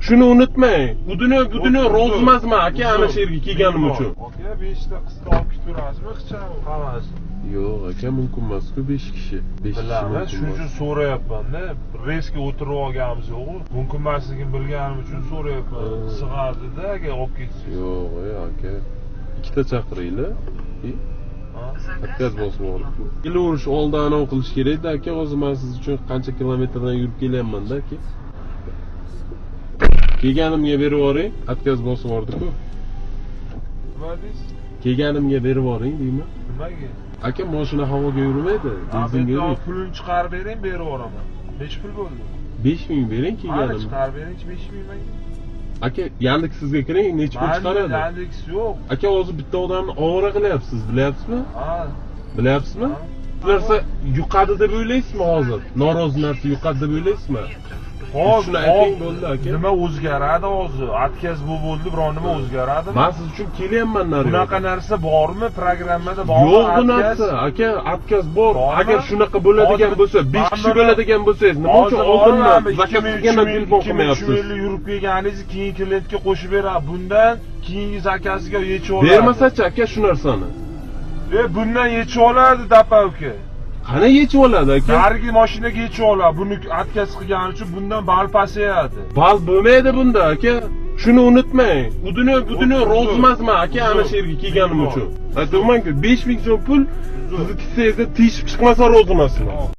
Shuni unutmang. U dunyo, bu dunyo rozi emasman aka ana shu yerga kelganim uchun. Aka, 5 ta qizni olib ketaverasizmi, ixcham hammasi? Yo'q aka, mumkin emas-ku 5 kishi. 5 kishi Bilaman, mumkin shuning uchun emas. so'rayapman-da. Reysga o'tirib olganimiz yo'q-ku. Mumkin emasligini bilganim uchun so'rayapman. Sig'adi-da agar olib ketsangiz. Yo'q, ey aka. Ikkita chaqiringlar. Ha? Отказ bosib yuboribku. Kelaverish oldin anav qilish kerak-da aka, hozir men siz uchun qancha kilometrdan yurib kelyapman-da aka. Kelganimga berib yuboring, отказ bosib yubordi-ku. Nima deysiz? Kelganimga berib yuboring deyman. Nimaga? Aka, mashina havoga yurmaydi, Ha, benzinga bitta yurmaydi. Pulini chiqarib bering, berib yuboraman. Necha pul bo'ldi? 5000 bering Mana kelganim. chiqarib beringchi 5000 menga. Aka, Yandex sizga kiring, necha pul Manda chiqaradi? Yandex yo'q. Aka, hozir bitta odamni ovora qilyapsiz, bilyapsizmi? Ha. Bilyapsizmi? Ha. Bu narsa yuqadi deb o'ylaysizmi hozir? Norozi narsa yuqadi deb o'ylaysizmi? Hozir Shuni ayting bo'ldi aka. Nima o'zgaradi hozir? Отказ bu bo'ldi, biror nima o'zgaradimi? Men siz uchun kelyapman nari. Bunaqa narsa bormi? Programmada bormi? Yo'q bu Отказ? Narsa, aka, отказ bor. Bormi? Agar shunaqa bo'ladigan Hozir bo'lsa, 5 mana kishi bo'ladigan bo'lsangiz, nima uchun Hozir oldindan bormi? заказ qilgandan telefon qilmayapsiz? 2000 yurib kelganingizni keyin klientga qo'shib beradi. Bundan keyingi заказ iga yechib oladi. Bermasachi aka shu narsani? Bundan yechib oladi добавка. Qani yechib oladi aka? Narigi mashinaga yechib oladi. Buni отказ qilgani uchun bundan bal pasayadi. Bal bo'lmaydi bunda aka. Shuni unutmang. U dunyo, bu dunyo rozi emasman aka ana shu yerga kelganim uchun. Aytamanku, 5000 so'm pul sizni kissangizda teshib chiqmasa rozi emasman.